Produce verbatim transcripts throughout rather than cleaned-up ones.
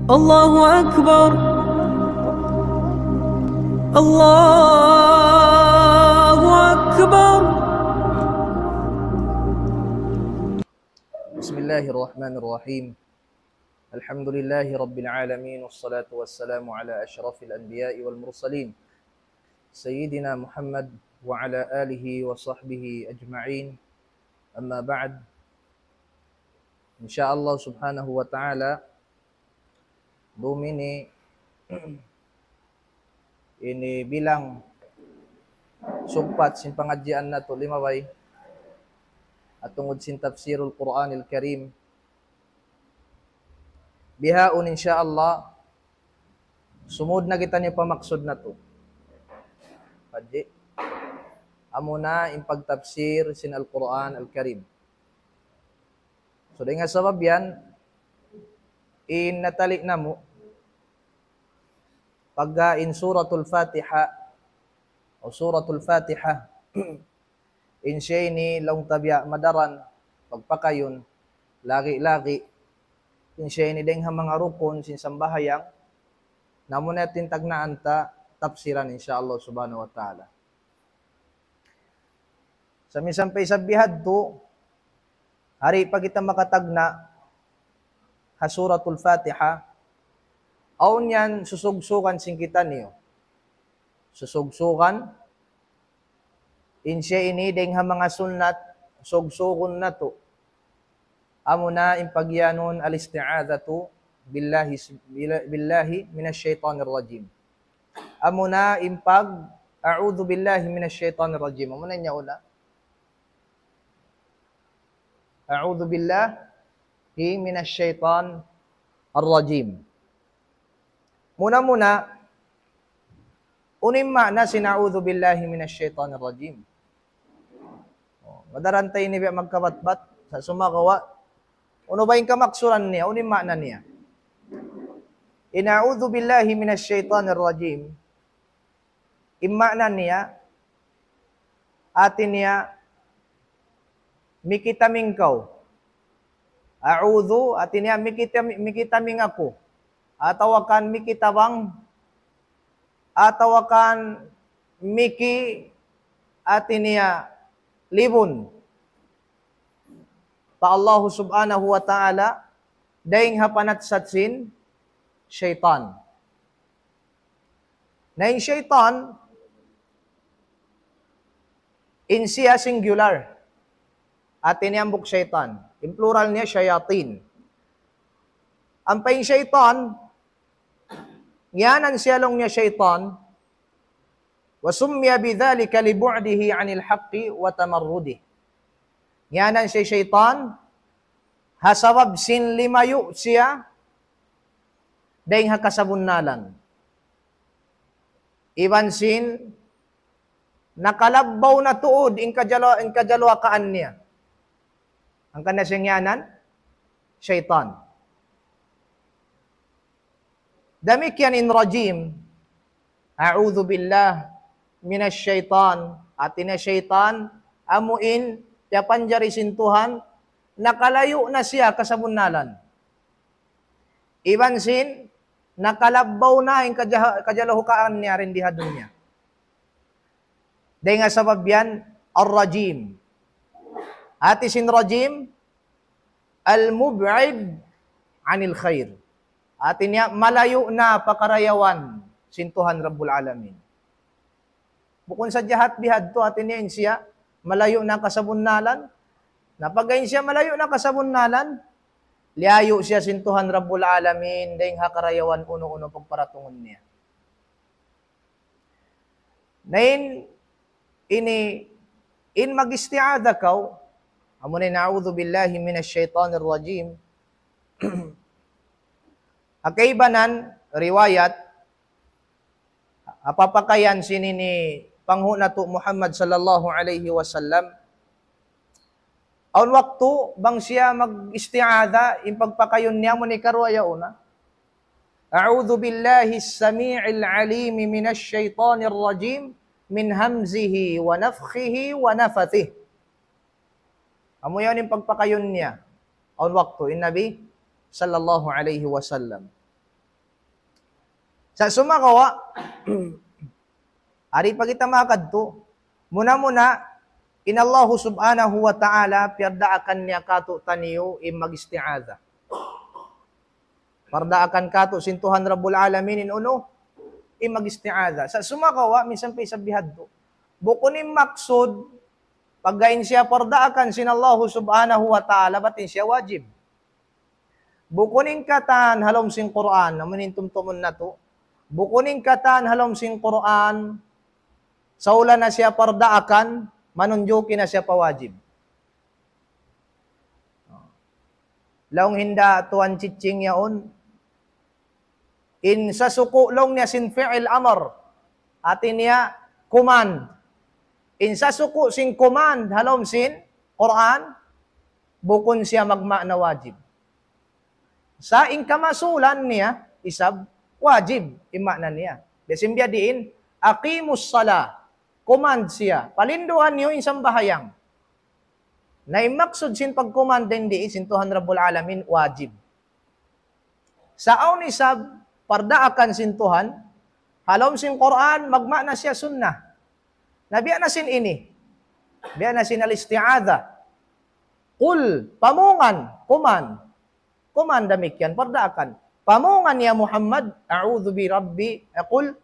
الله أكبر. الله أكبر. بسم الله الرحمن الرحيم. الحمد لله رب العالمين، والصلاة والسلام على أشرف الأنبياء والمرسلين، سيدنا محمد وعلى آله وصحبه أجمعين. أما بعد. إن شاء الله سبحانه وتعالى, dum ini, ini bilang sugpat sin pangadjian natu' limabay, ha tungud sin Tafsirul Quranil Karim. Bihaun, in sha Allah, sumud na kitaniyu pa maksud natu'. Hadji, amuna in pagtafsir sin Al-Quran Al-Karim. So, dayn ha sabab yan, in natali' namu', pagga in Suratul Fatiha, o Suratul Fatiha, in siya ini laung ta biya' madaran pagpakayun, lagi'-lagi', in siya ini dayn ha manga rukun sin sambahayang, na amuna in tagnaan ta tafsiran, in sha Allah subhanahu wa ta'ala. Sa' minsan pa isab bihadtu, di' pa kita makatagna' ha Suratul Fatiha, awn yan susugsugan sin kitaniyu. Susugsugan, in siya ini dayn ha manga sunnat, sugsugun natu'. Amuna in pagiyanun al-isti'adhatu billahi, billahi minash shaytanir rajim. Amuna in pag, "A'udhu billahi minash shaytanir rajim." Amuna in yaun. "A'udhu billahi minash shaytanir rajim." Muna-muna, unu in ma'na sin "A'udhu billahi minash shaytanir rajim"? O, madaran ta ini biya' magkabatbat, sa' sumagawa', unu ba in kamaksuran niya, unu in ma'na niya? In "A'udhu billahi minash shaytanir rajim", in ma'na niya, hati niya, "Mikitaming kaw." "A'udhu", hati niya, "Mikitam-, mikitaming aku." Atawa kan mikitabang, atawa kan miki, hati niya, libun pa Allahu subhanahu wa ta'ala, dayn ha panatsat sin shaytan. Na in shaytan, in siya singular, hati niya hambuuk shaytan. In plural niya shayatin. Ampa in shaytan, ngiyanan siya laung niya shaytan, وسمي بذلك لبعده عن الحق وتمرده. Ngiyanan siya shaytan, ha sabab sin limayu' siya dayn ha kasabunnalan. Iban sin nakalabbaw na tuud in kajalo-, in kajaluwakaan niya. Hangkan na siya ngiyanan shaytan. Damikkiyan in rajim, "A'udhu billah minash shaytan." Hati niya shaytan, amu in piyapanjari sin Tuhan, nakalayu' na siya kasabunnalan. Iban sin, nakalabbaw na in kajaha-, kajaluwakaan niya dayn di ha dunya. Dayn ha sabab yan, ar-rajim. Hati sin rajim, al-mub'id anil khair. Hati niya, malayu' na pa karayawan sin Tuhan Rabbul Alamin. Bukun sadja hat bihadtu, hati niya in siya, malayu' na kasabunnalan. Na pagga in siya malayu' na kasabunnalan, liyayu' siya sin Tuhan Rabbul Alamin, dayn ha karayawan unu-unu pagparatungun niya. Na in, ini, in mag-isti'adha kaw, amu na in "A'udhu billahi minash shaytanir rajim." Ha kaibanan riwayat, ha papakayan sin ini panghu' natu' Muhammad sallallahu alayhi wasallam, awn waktu bang siya mag-isti'adha, in pagpakayun niya amu in hikaruwa yaun. "أعوذ بالله السميع العليم من الشيطان الرجيم من همزه ونفخه ونفثه." Amu yaun in pagpakayun niya. Awn waktu in Nabi sallallahu alayhi wasallam. Sa' sumagawa', ari pa kita makadtu. Muna-muna, in Allahu subhanahu wa ta'ala, piyardaakan niya kātu'niyu in mag-isti'adha. Pardaakan kātu' sin Tuhan Rabbul Alamin in unu, in mag-isti'adha. Sa' sumagawa', minsan pa isab bihadtu. Bukun in maksud, pagga in siya pardaakan sin Allahu subhanahu wa ta'ala, bat in siya wajib. Bukun in katan ha lawm sin Qur'an, amu in tumtumun natu'. Bukun in katan ha lawm sin Qur'an, saula na siya pardaakan, manunjuki na siya pa wajib. Laung hinda Tuan Chiching yaun, in sasuku' laung niya sin fi'il amr, hati niya command. In sasuku' sin command ha lawm sin Qur'an, bukun siya magma'na wajib. Sa' in kamasulan niya, isab wajib, in ma'na niya. Biya' sin biya' diin, "Aqimus salah," command siya, "Palindugan niyu in sambahayang." Na in maksud sin pag-command dayn di, sin Tuhan Rabbul Alamin, wajib. Sa' awn isab, pardaakan sin Tuhan, ha lawm sin Qur'an, magma'na siya sunnah. Na biya' na sin ini. Biya' na sin al-isti'adha. Qul, pamungan, command. Command damikkiyan, pardaakan. Pamungan ya Muhammad, a'udhu bi rabbi, eh, qul,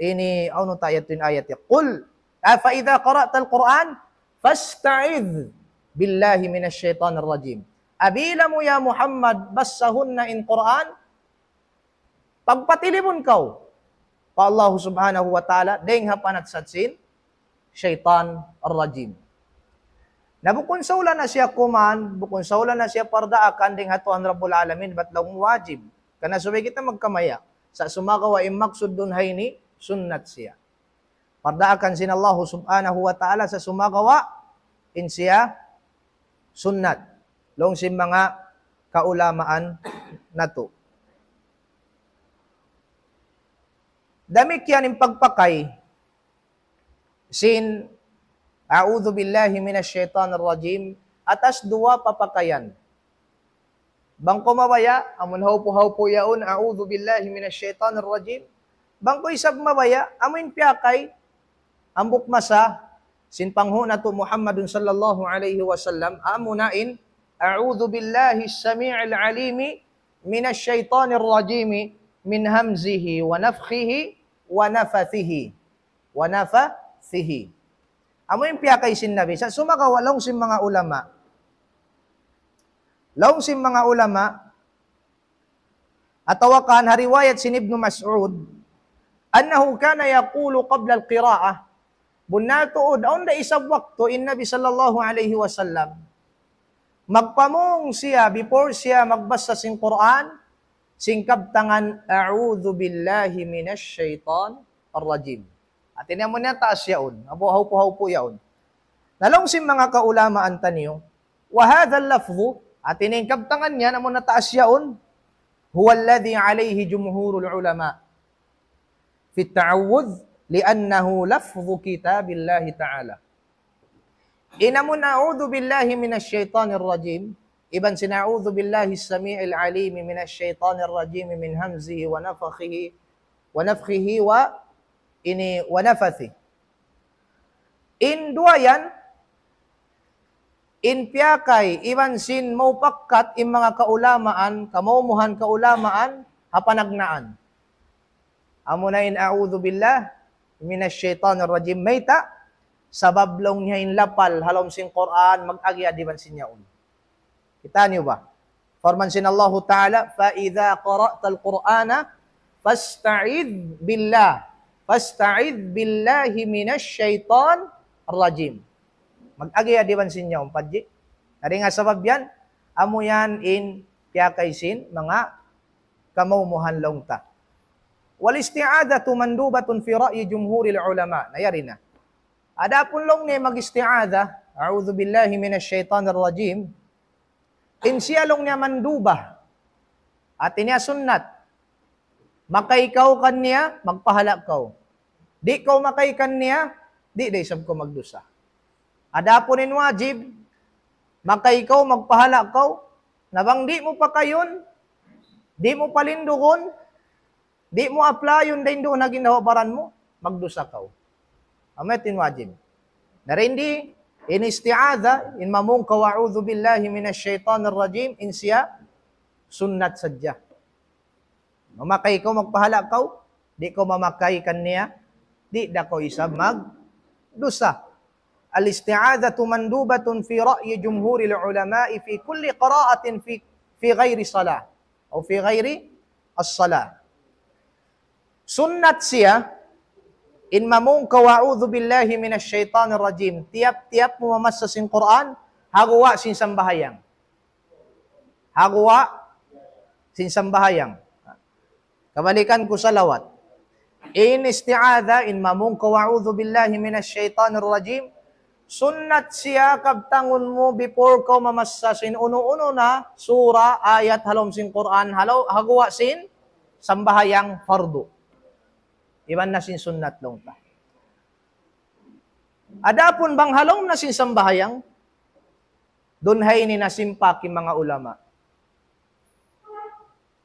ini, unu ta ayat in ayat ya. Qul, ah, fa idha qara'tal Qur'an, fasta'idh billahi minash shaitanir rajim. Apabila mu ya Muhammad, basahun na in Qur'an, pagpatilibun kaw pa Allah subhanahu wa ta'ala, dayng ha panatsat sin shaitan ar-rajim. Na bukun saula na siya command, bukun saula na siya pardaakan dayng ha Tuhan Rabbul Alamin, bat laung wajib. Karna' subay kita magkamaya', sa' sumagawa' in maksud duun ha ini, sunnat siya. Pardaakan sin Allah subhanahu wa ta'ala, sa' sumagawa' in siya sunnat. Laung sin manga kaulamaan natu'. Damikkiyan in pagpakay sin a'udhu billahi minash shaitanir rajim atas duwa papakayan. Bang kaw mabaya', amun hawpu-hawpu yaun, a'udhu billahi minash shaitanir rajim. Bang kaw isab mabaya', amun piyakay, hambuuk masa, sin panghu' natu' Muhammadun sallallahu alayhi wasallam, amuna in, a'udhu billahi sami'il alimi minash shaitanir rajimi min hamzihi wa nafkhihi wa nafathihi. Wa nafathihi. Amu in piyakay sin Nabi. Sa' sumagawa' laung sin manga ulama. Laung sin manga ulama, atawa kan ha riwayat sin Ibnu Mas'ud, annahu kana yaqulu qabla al-qira'ah, bunnal tuud, awn da isab waktu in Nabi sallallahu alayhi wasallam, magpamung siya before siya magbasa sin Qur'an, sin kabtangan, "A'udhu billahi minash shaitan ar-rajim." Hati niya amu na taas yaun, amu hawpu-hawpu yaun. Na laung sin manga kaulamaan taniyu, "Wa hadha al-lafdhu," hati niya in kabtangan niya, amu na taas yaun, "huwa alladhi alayhi jumhurul ulama fi at-ta'awwudh, li'annahu lafdhu kitabillahi ta'ala." In amun a'udhu billahi minash shaitanir rajim, iban sin a'udhu billahi sami'il alimi minash shaitanir rajim min hamzihi wa nafakhihi, wa nafkhihi wa ini wa nafathihi. In duwa yan, in piyakay, iban sin maupakat, in manga kaulamaan, kamaumuhan kaulamaan, ha panagnaan. Amu na in a'udhu billah minash shaitanir rajim. Mayta', sabab laung niya in lapal, ha lawm sin Qur'an, mag-agi iban sin yaun. Kita' niyu ba? Parman sin Allahu Ta'ala, "Fa idha qara'tal Qur'ana fasta'idh billah. Fasta'idh billahi minash shaitan rajim." Mag-agi iban sin yaun, padji. Ari nga sabab yan, amu yan in piyakay sin manga kamaumuhan laung ta. Wal isti'adhatu mandubatun fi ra'yi jumhuril ulama. Na yari na. Adapun laung niya mag-isti'adha, "A'udhu billahi minash shaitanir rajim." In siya laung niya manduba. Hati niya sunnat. Makay kaw kaniya, magpahala' kaw. Di' kaw makay kaniya, di' da isab kaw magdusa. Adapun in wajib, makay kaw, magpahala' kaw, na bang di' mu pakayun, di' mu palindugun, Di' mu apply-un dayn duun ha ginhawa-baran mu, magdusa kaw. Amu yan in wajib. Na dayn di, in isti'adha, in mamung kaw, "A'udhu billahi minash shaitanir rajim," in siya, sunnat sadja. Mamakay kaw, magpahala' kaw, di' kaw mamakay kaniya, di' da kaw isab magdusa. الاستعاذة مندوبة في رأي جمهور العلماء في كل قراءة في، في غير صلاة أو في غير الصلاة. Sunnat siya, in mamung kaw, "A'udhu billahi minash shaitanir rajim." Tiyap-tiyap mu mamassa sin Qur'an, ha guwa' sin sambahayang. Ha guwa' sin sambahayang. Kabalikan ku salawat. In isti'adha, in mamung kaw, "A'udhu billahi minash shaitanir rajim." Sunnat siya kabtangun mu before kaw mamassa sin unu-unu na sura, ayat ha lawm sin Qur'an, ha law-, ha guwa' sin sambahayang fardu. Iban na sin sunnat laung ta. Adapun bang ha lawm na sin sambahayang, duun ha ini nasimpak in manga ulama.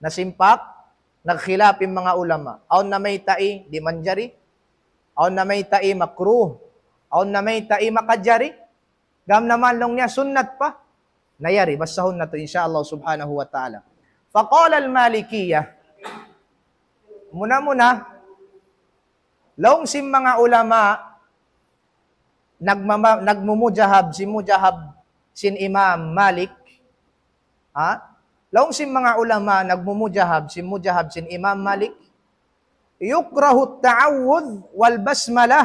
Nasimpak, nagkhilaf in manga ulama. Awn namayta' di' manjari, awn namayta' makruh, awn namayta' makajari. Gam naman laung niya sunnat pa. Na yari, basahun natu' insya Allah subhanahu wa ta'ala. فقال المالكية. Muna-muna, laung sin manga ulama, nagmama-, nagmumujahab, sin mujahab sin Imam Malik. Ha? Laung sin manga ulama, nagmumujahab, sin mujahab sin Imam Malik. يكره التعوذ والبسملة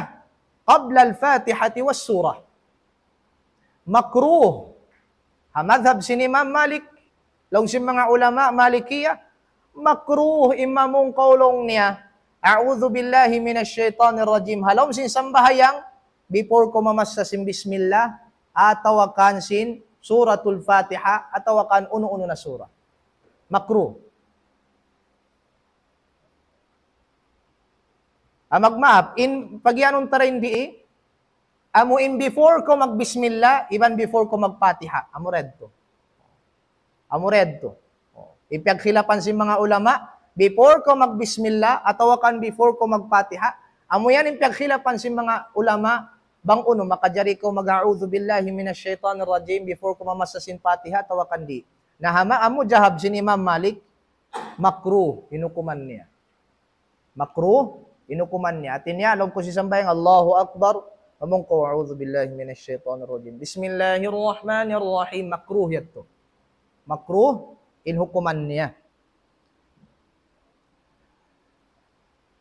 قبل الفاتحة والسورة. Makruh. Ha madhab sin Imam Malik, laung sin manga ulama Malikiya, makruh in mamung kaw laung niya, "A'udhu billahi minash shaitanir rajim." Ha lawm sin sambahayang, before kaw mamassa sin bismillah, atawa kan sin suratul Fatiha, atawa kan unu-unu na sura. Makruh. Ah, magmaap, in pagiyanun ta dayn di, amu in before kaw magbismillah, iban before kaw magfatiha. Amu ra yadtu. Amu ra yadtu. In piyagkhilapan sin manga ulama, before kaw magbismillah, atawa kan before kaw magfatiha. Amu yan in piyagkhilapan sin manga ulama, bang unu, makajari kaw mag-a'udhu billahi minash shaitanir rajim, before kaw mamassa sin fatiha, atawa kan di. Na ha ma-, amu jahab sin Imam Malik, makruh, in hukuman niya. Makruh, in hukuman niya. Hati niya, laung kaw sin sambahayang, Allahu Akbar, mamung kaw, "A'udhu billahi minash shaitanir rajim. Bismillahir rahmanir rahim." Makruh yadtu. Makruh, in hukuman niya.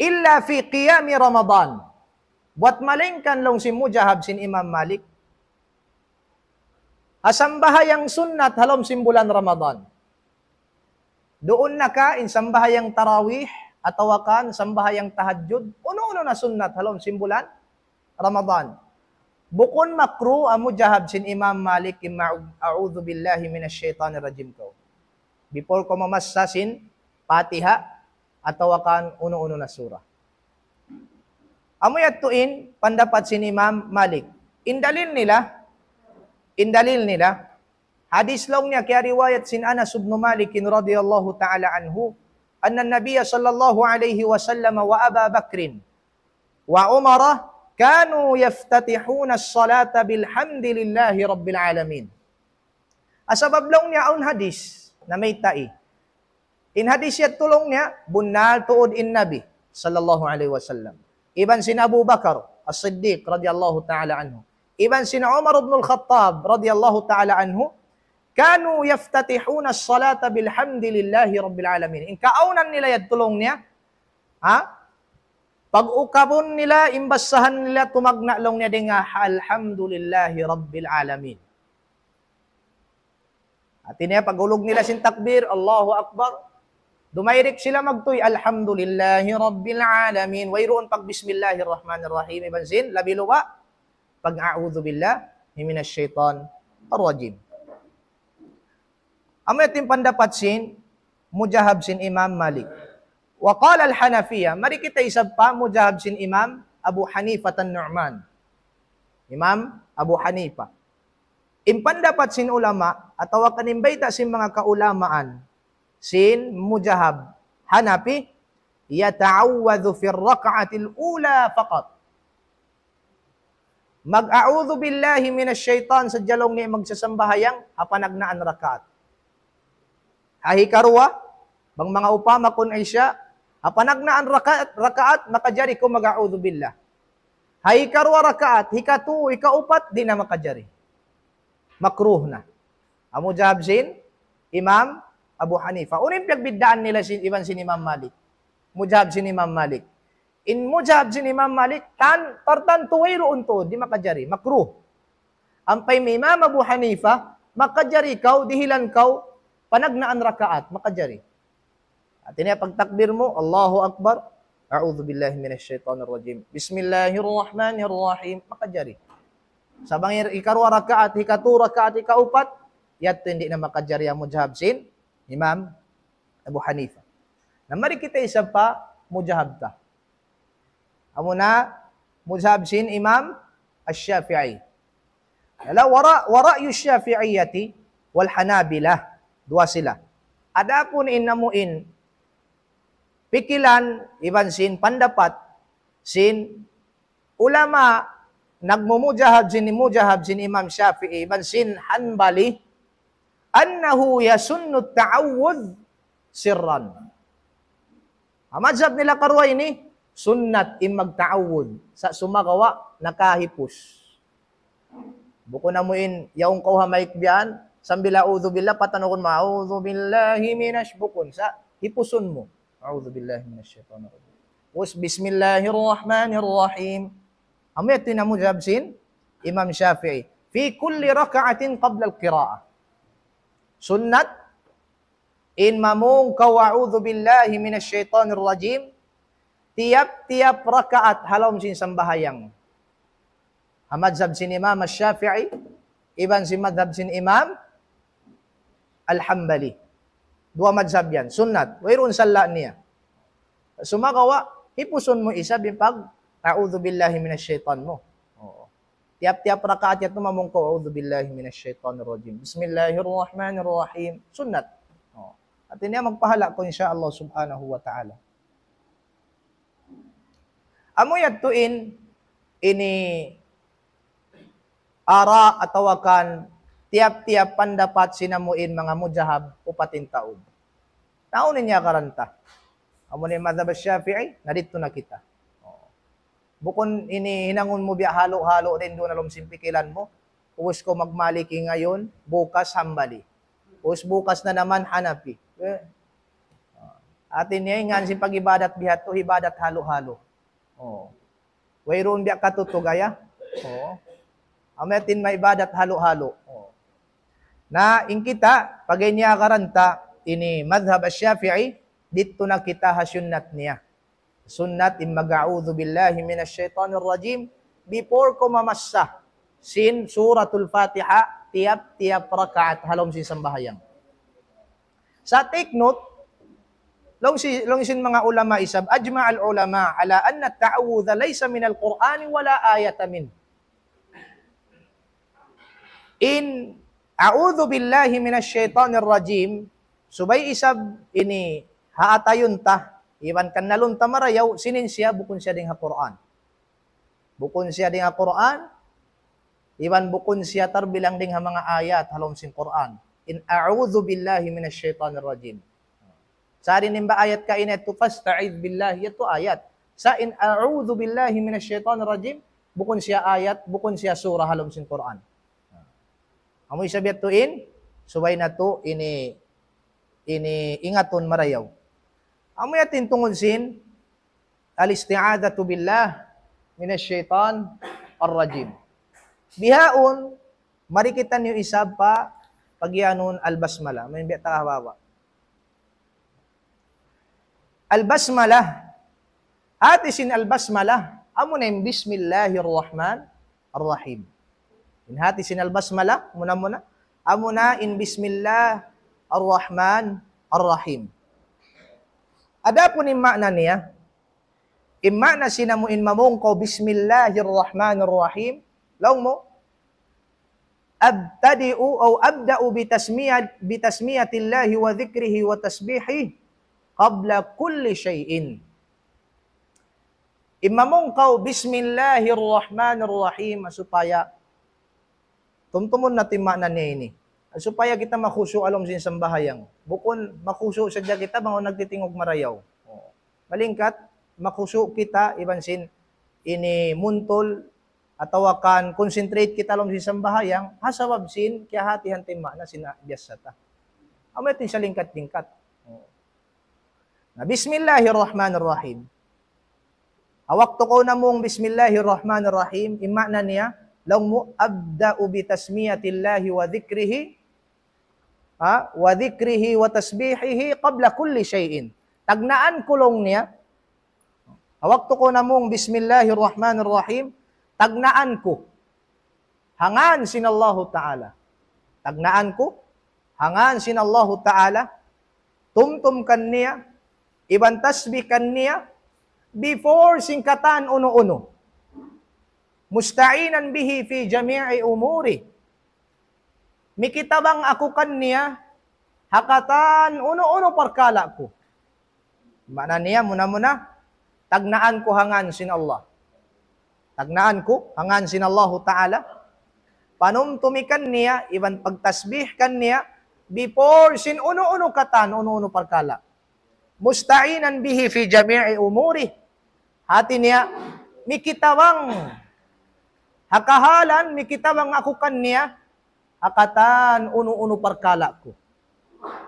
إلا في قيام رمضان. Buwat malaingkan laung sin mujahab sin Imam Malik. Ha sambahayang sunnat ha lawm sin bulan Ramadan. Duun na ka in sambahayang tarawih, atawa kan sambahayang tahajjud, unu-unu na sunnat ha lawm sin bulan Ramadan. Bukun makruh amu jahab sin Imam Malik in ma'u-, "A'udhu billahi minash shaitanir rajim" kaw. Before kaw mamassa sin Fatiha, atawa kan unu-unu na sura. Amu yadtu in pandapat sin Imam Malik. In dalil nila, in dalil nila, hadis laung niya kiyariwayat sin Anas ibn Malik radiyallahu ta'ala anhu, أن النبي صلى الله عليه وسلم وأبا بكر وعمر كانوا يفتتحون الصلاة بالحمد لله رب العالمين. Ah, sabab laung niya awn hadis, namayta'. In hadis yadtu laung niya, bunnal tuud in Nabi, sallallahu alayhi wasallam. Iban sin Abu Bakar As-Siddiq radiyallahu ta'ala anhu. Iban sin Umar ibn al-Khattab radiyallahu ta'ala anhu. كانوا يفتتحون الصلاة بالحمد لله رب العالمين. In kaawnan nila yadtu laung niya, ha? Pag-ukabun nila, in basahan nila, tumagna' laung niya dayn ha Alhamdulillahi Rabbil Alamin. Hati niya, paghulug nila sin takbir, Allahu Akbar. Dumayrik sila magtuy, Alhamdulillahi Rabbil Alamin. Wayruun pag Bismillahir Rahmanir Rahim. Iban sin, labi luba, pag A'udhu Billahi Minash Shaitanir Rajim. Amu yadtu in pandapat sin mujahab sin Imam Malik. وقال الحنفية, mari kita isab pa mujahab sin Imam Abu Hanifa an-Nu'man. Imam Abu Hanifa. In pandapat sin ulama, atawa kan in bayta' sin manga kaulamaan, sin mujahab Hanafi, يتعوذ في الركعة الأولى فقط. Mag-a'udhu billahi minash shaitan sadja laung niya magsasambahayang ha panagnaan rakaat. Ha hikaruwa, bang manga upama kun Isya, ha panagnaan rakaat, rakaat, makajari kaw mag-a'udhu billah. Ha hikaruwa rakaat, hikatu, hikaupat, di' na makajari. Makruh na. Amu madhab sin Imam Abu Hanifa. Unu in piyagbiddaan nila sin, iban sin Imam Malik? Madhab sin Imam Malik. In madhab sin Imam Malik, tan, tartantu wayruun tuud, di' makajari, makruh. Ampa in Imam Abu Hanifa, makajari kaw, dihilan kaw, panagnaan rakaat, makajari. Hati niya pagtakbir mu, Allahu Akbar, أعوذ بالله من الشيطان الرجيم. بسم الله الرحمن الرحيم. Makajari. Sa' bang hikaruwa rakaat, hikatu rakaat, hikaupat, yadtu di' na makajari amu madhab sin Imam Abu Hanifa. Na mari kita isab pa madhab ta. Amuna madhab sin Imam Ash-Shafi'i. Laung, ورأي الشافعية والحنابلة. Duwa sila. Adapun in amu in pikilan iban sin pandapat sin ulama nagmumudhab sin, mudhab sin Imam Shafi'i iban sin Hanbali, أنه يسن التعوذ سرا. Ha madhab nila karuwa ini, sunnat in magta'awudh. Sa' sumagawa' nakahipus. Bukun amu in, yaun kaw ha maik biya' yan, sambil a'udhu billah, patanukun mu, a'udhu billahi minash, bukun. Sa' hipusun mu. أعوذ بالله من الشيطان الرجيم. Us, بسم الله الرحمن الرحيم. Amu yadtu in madhab sin Imam Shafi'i. في كل ركعة قبل القراءة. Sunnat in mamung kaw أعوذ بالله من الشيطان الرجيم, tiyap-tiyap rakaat ha lawm sin sambahayang. Ha madhab sin Imam Ash-Shafi'i, iban sin madhab sin Imam Al-Hanbali. Duwa madhab yan. Sunnat. Wayruun sala' niya. Sumagawa', hipusun mu isab in pag-a'udhu billahi minash shaitan mu. Oo. Tiyap-tiyap rakaat yadtu mamung kaw, أعوذ بالله من الشيطان الرجيم. بسم الله الرحمن الرحيم. Sunnat. Oo. Hati niya magpahala' kaw insya Allah subhanahu wa ta'ala. Amu yadtu in, ini ara atawa kan tiyap-tiyap pandapat sin amu in manga mudhab upat in taud. Taud in niya karanta. Amu in madhab Shafi'i, na didtu na kita. Oo. Bukun ini hinangun mu biya' halu-halu dayn duun ha lawm sin pikilan mu. Ubus kaw mag-Maliki ngayon, bukas Hanbali. Ubus bukas na naman Hanafi. Eh. Hati niya, in ngan sin pag-ibadat biya' hādtu, ibadat halu-halu. Oo. Wayruun biya' katutugaya. Oo. Amu yadtu in maibadat halu-halu. Oo. Na in kita, pagga niya karanta, ini madhab Shafi'i, didtu na kita ha sunnat niya. Sunnat in mag-a'udhu billahi minash shaitanir rajim before kaw mamassa sin Suratul Fatiha tiyap-tiyap rakaat ha lawm sin sambahayang. Sa' take note, laung sin, laung sin manga ulama isab, أجمع العلماء على أن التعوذ ليس من القرآن ولا آية منه. In أعوذ بالله من الشيطان الرجيم, subay isab ini haatayun ta, iban kannalun ta marayaw, sin in siya bukun siya dayn ha Qur'an. Bukun siya dayn ha Qur'an, iban bukun siya tarbilang dayn ha manga ayat ha lawm sin Qur'an. In أعوذ بالله من الشيطان الرجيم. Sa' di' in ba ayat kaina yadtu, فاستعذ بالله, yadtu ayat. Sa' in أعوذ بالله من الشيطان الرجيم, bukun siya ayat, bukun siya surah ha lawm sin Qur'an. Amu isab yadtu in, subay natu' ini, ini ingatun marayaw. Amu yadtu in tungud sin, الاستعاذة بالله من الشيطان الرجيم. Bihaun, mari kitaniyu isab pa, pagiyanun al-basmalah. May biya' ta ha baba'. Al-basmalah. Hati sin al-basmalah, amuna in بسم الله الرحمن الرحيم. In hati sin al-basmalah, muna-muna, amuna in بسم الله الرحمن الرحيم. Adapun in ma'na niya, in ma'na sin amu in mamung kaw بسم الله الرحمن الرحيم, laung mu, أبتدئ أو أبدأ بتسمية، بتسمية الله وذكره وتسبيحه قبل كل شيء. Imamung kaw, "Bismillahirrahmanirrahim," supaya tumtumun natu' in maana niya ini. Supaya kita makhusu' ha lawm sin sambahayang. Bukun makhusu' sadja kita bang awn nagtitingug marayaw. Malingkat, makhusu' kita iban sin ini muntul atawa kan concentrate kita ha lawm sin sambahayang, ha sabab sin kiyahatihan ta in maana sin biyassa ta. Amu yadtu in salingkat-lingkat. Na, Bismillahirrahmanirrahim. Ha waktu kaw namung Bismillahirrahmanirrahim, in maana niya, laung mu, "Abda'u bi tasmiyatillahi wa dhikrihi, ha, wa dhikrihi wa tasbihihi qabla kulli shay'in." Tagnaan ku laung niya, ha waktu kaw namung Bismillahirrahmanirrahim, tagnaan ku ha ngān sin Allahu Ta'ala. Tagnaan ku ha ngān sin Allahu Ta'ala, tumtum kaniya, iban tasbih kaniya, before sin katan unu-unu. Musta'inan bihi fi jami'i umuri. Mikitabang aku kaniya ha katan unu-unu parkala' ku. Maana niya, muna-muna, tagnaan ku ha ngān sin Allah. Tagnaan ku ha ngān sin Allahu Ta'ala. Panumtumi kaniya, iban pagtasbih kaniya, before sin unu-unu katan, unu-unu parkala'. Musta'inan bihi fi jami'i umuri. Hati niya, mikitabang ha kahalan, mikitabang aku kaniya ha katan unu-unu parkala' ku.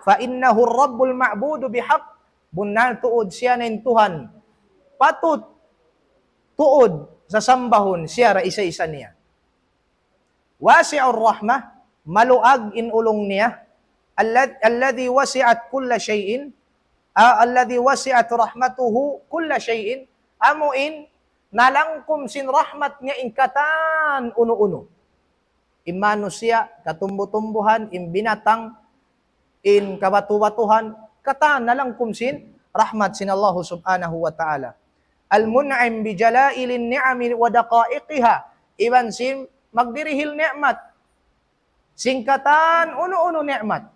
Fa innahu rabbul ma'budu bihaq, bunnal tuud siya na in Tuhan patut tuud sasambahun, siya ra isa-isa niya. Wasi'ur rahmah, maluag in ulung niya. Alladh-, alladhi wasi'at kulla shay'in, ah, alladhi wasi'at rahmatuhu kulla shay'in, amu in nalangkum sin rahmat niya in katan unu-unu. In manusiya', katumbu-tumbuhan, in binatang, in kabatu-batuhan, katan nalangkum sin rahmat sin Allahu Subhanahu wa Ta'ala. Al-mun'im bi jalailin ni'ami wa daqaiqiha, iban sin magdirihil ni'mat. Sin katan unu-unu ni'mat.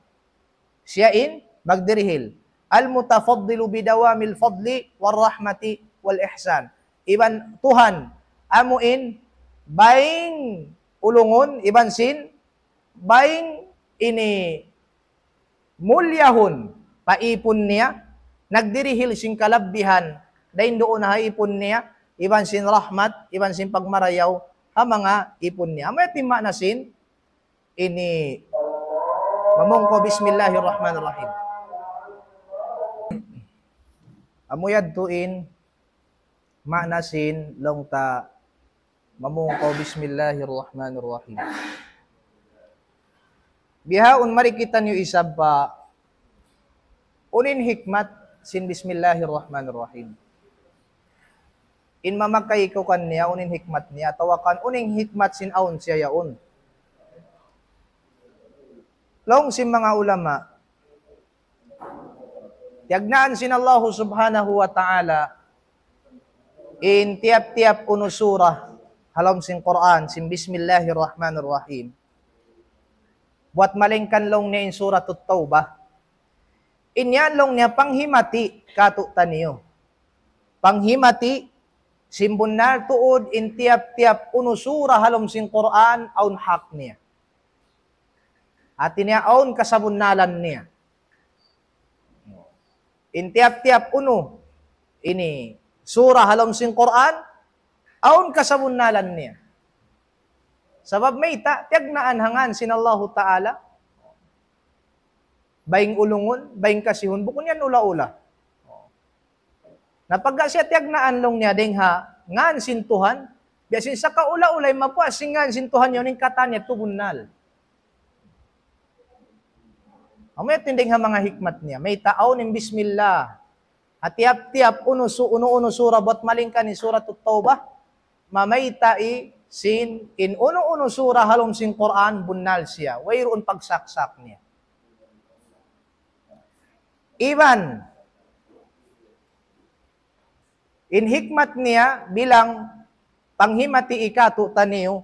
Siya in magdirihil. Al-mutafaddilu bidawamil fadli war rahmati wal ihsan. Iban Tuhan, amu in baying ulungun, iban sin baying ini mulyahun pa ipun niya, nagdirihil sin kalabbihan, dayn duun ha ipun niya, iban sin rahmat, iban sin pagmarayaw, ha manga ipun niya. Amu yadtu in maana sin ini mamung kaw Bismillahirrahmanirrahim. Amu yadtu in maana sin laung ta mamung kaw Bismillahirrahmanirrahim. Bihaun mari kitaniyu isab pa unu in hikmat sin Bismillahirrahmanirrahim. In mamakay kaw kaniya, unu in hikmat niya, atawa kan unu in hikmat sin awn siya yaun. Laung sin manga ulama, tiyagnaan sin Allahu Subhanahu wa Ta'ala in tiyap-tiyap unu surah ha lawm sin Qur'an, sin Bismillahirrahmanirrahim. Buwat malayngkan laung niya in Suratut Tawbah. In yan laung niya panghimati katu'taniyu. Panghimati, sin bunnal tuud in tiyap-tiyap unu surah ha lawm sin Qur'an, awn hak niya. Hati niya awn kasabunnalan niya. In tiyap-tiyap unu, ini, surah ha lawm sin Qur'an, awn kasabunnalan niya. Sabab mayta', tiyagnaan ha ngān sin Allahu Ta'ala. Baying ulungun, baying kasihun, bukun yan ula-ula. Na pagka siya tiyagnaan laung niya dayng ha ngān sin Tuhan, biya' sin sakaula-ula in mapuas sin ngān sin Tuhan yaun in katan yadtu bunnal. Amu yadtu in dayng ha manga hikmat niya. Mayta' awn in Bismillah ha tiyap-tiyap unu su-, unu-unu surah buwat malayngkan in Suratut Tawbah, mamayta' sin in unu-unu surah ha lawm sin Qur'an bunnal siya. Wayruun pagsaksak niya. Iban, in hikmat niya bilang panghimati katu'taniyu,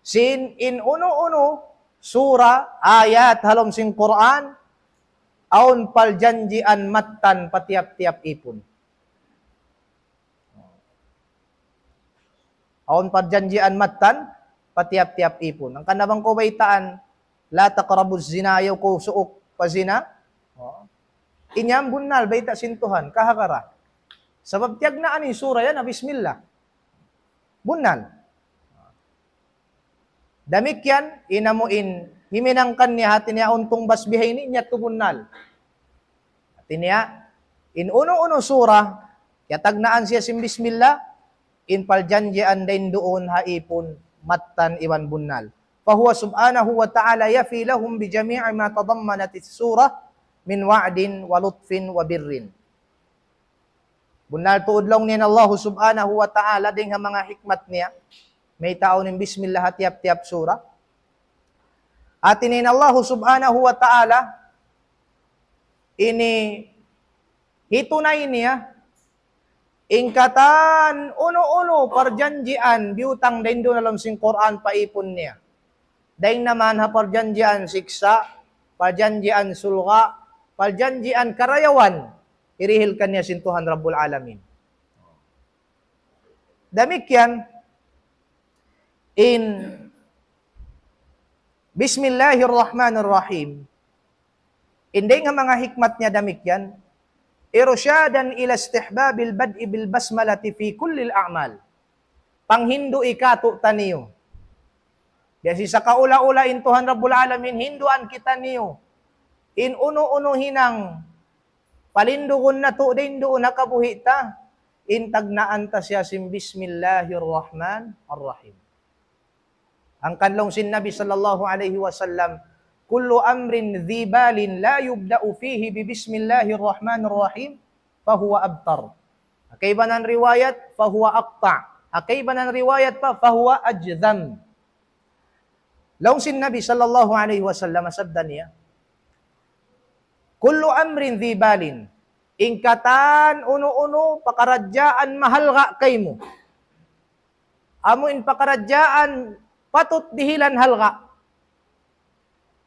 sin in unu-unu surah, ayat ha lawm sin Qur'an, awn paljanjian mattan pa tiyap-tiyap ipun. Awn parjanjian mattan, pa tiyap-tiyap ipun. Hangkan na bang kaw baytaan, "La taqrabuz zina," ayaw kaw suuk pa zina. Oh. In yan bunnal, bayta' sin Tuhan, kahagara. Sabab tiyagnaan in sura yan, na bismillah. Bunnal. Damikkiyan, in amu in, himinang kaniya hati niya untung bas bihaini, niya tu bunnal. Hati niya, in unu-unu sura, kiyatagnaan siya sin bismillah, in parjanjian dayn duun ha ipun, mattan iban bunnal. فهو سبحانه وتعالى يفي لهم بجميع ما تضمنت السورة من وعد ولطف وبر. Bunnal tuud laung niya in Allah subhanahu wa ta'ala dayn ha manga hikmat niya. Mayta' awn in bismillah ha tiyap-tiyap sura. Hati niya in Allah subhanahu wa ta'ala, ini hitunay niya, in katan unu-unu parjanjian biyutang dayn duun ha lawm sin Qur'an pa ipun niya. Dayn naman ha parjanjian siksa', parjanjian surga', parjanjian karayawan, hirihil kaniya sin Tuhan Rabbul Alamin. Damikkiyan, in Bismillahirrahmanirrahim, in dayn ha manga hikmat niya damikkiyan, إرشادا إلى استحباب البدء بالبسملة في كل الأعمال. Panghindu' katu'taniyu. Biya' sin sakaula-ula in Tuhan Rabbul Alamin, hinduan kitaniyu. In unu-unu hinang palindugun natu' dayn duun ha kabuhi' ta, in tagnaan ta siya sin Bismillahirrahmanirrahim. Hangkan laung sin Nabi sallallahu alayhi wasallam, كل أمر ذي بال لا يبدأ فيه ببسم الله الرحمن الرحيم فهو أبتر. Ha kaibanan riwayat, فهو أقطع. Ha kaibanan riwayat pa, فهو أجذم. Laung sin Nabi sallallahu alayhi wasallam, sabda niya, كل أمر ذي بال, in katan unu-unu pakaradjaan mahalga' kaymu. Amu in pakaradjaan patut dihilan halga'.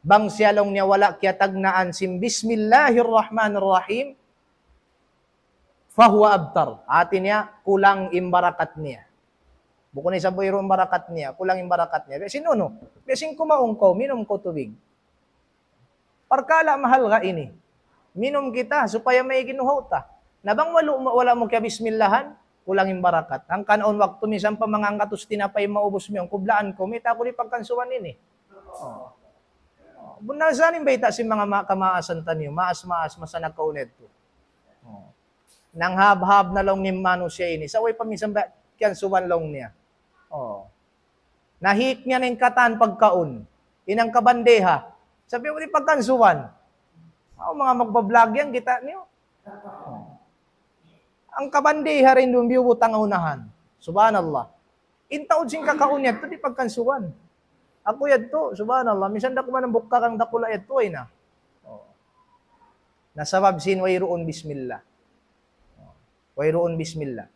Bang siya laung niya wala' kiyatagnaan sin Bismillahirrahmanirrahim, فهو أبتر. Hati niya, kulang in barakat niya. Bukun isab wayruun barakat niya, kulang in barakat niya. Biya' sin unu, biya' sin kumaun kaw, minum kaw tubig. Parkala' mahalga' ini. Minum kita supaya maig in uhaw ta. Na bang wala', wala' mu kiyabismillahan, kulang in barakat. Hangkan awn waktu minsan pa manga hanggatus tinapay maubus mu yan, kublaan ku, mayta' aku di' pagkansuban ini. Oh. Oh. Bunnal sa in bayta' sin manga ma-, kamaasan taniyu, maas-maas, masa nakauna yadtu. Oh. Nanghabhab na laung niya in manusiya' ini. Sa' way pa minsan ba, kiyansuban laung niya. Oh. Nahik niya na in katan pagkaun. In hangka bandeha. Sabi mu di' pagkansuban. Aw, manga magbablog yan, kita' niyu. Oh. Hangka bandeha dayn duun biyubutang ha unahan. Subhanallah. In taud sin kakaun yadtu, di' pagkansuban. Aku yadtu, subhanallah. Minsan da ku man bukka kang dakula' yadtu, ay na. Oh. Na sabab sin wayruun bismillah. Oh. Wayruun bismillah.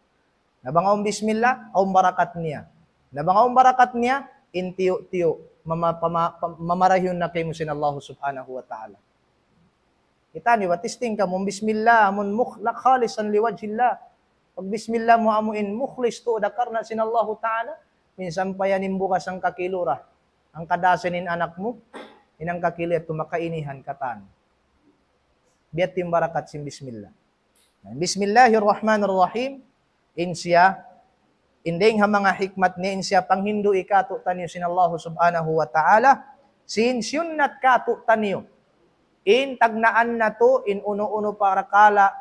Na bang awn bismillah, awn barakat niya. Na bang awn barakat niya, in tiyu'-tiyu', mama-, pama-, pam-, mamarahiyun na kaymu sin Allah subhanahu wa ta'ala. Kita' niyu ba, testing kamu, bismillah, amun mukh-, la-, khalisan liwajhillah. Pag bismillah mu amu in mukhlis tuud da karna' sin Allahu ta'ala, minsan pa yan in bugas hangka kilo ra, hangka dasan in anak mu, in hangka kilo yadtu makainihan katan. Biya' ha yan in barakat sin bismillah. Bismillahirrahmanirrahim. In siya, in dayng ha manga hikmat niya, in siya panghindu' katu'taniyu sin Allahu subhanahu wa ta'ala, sin siyunnat katu'taniyu. In tagnaan natu', in unu-unu parakala',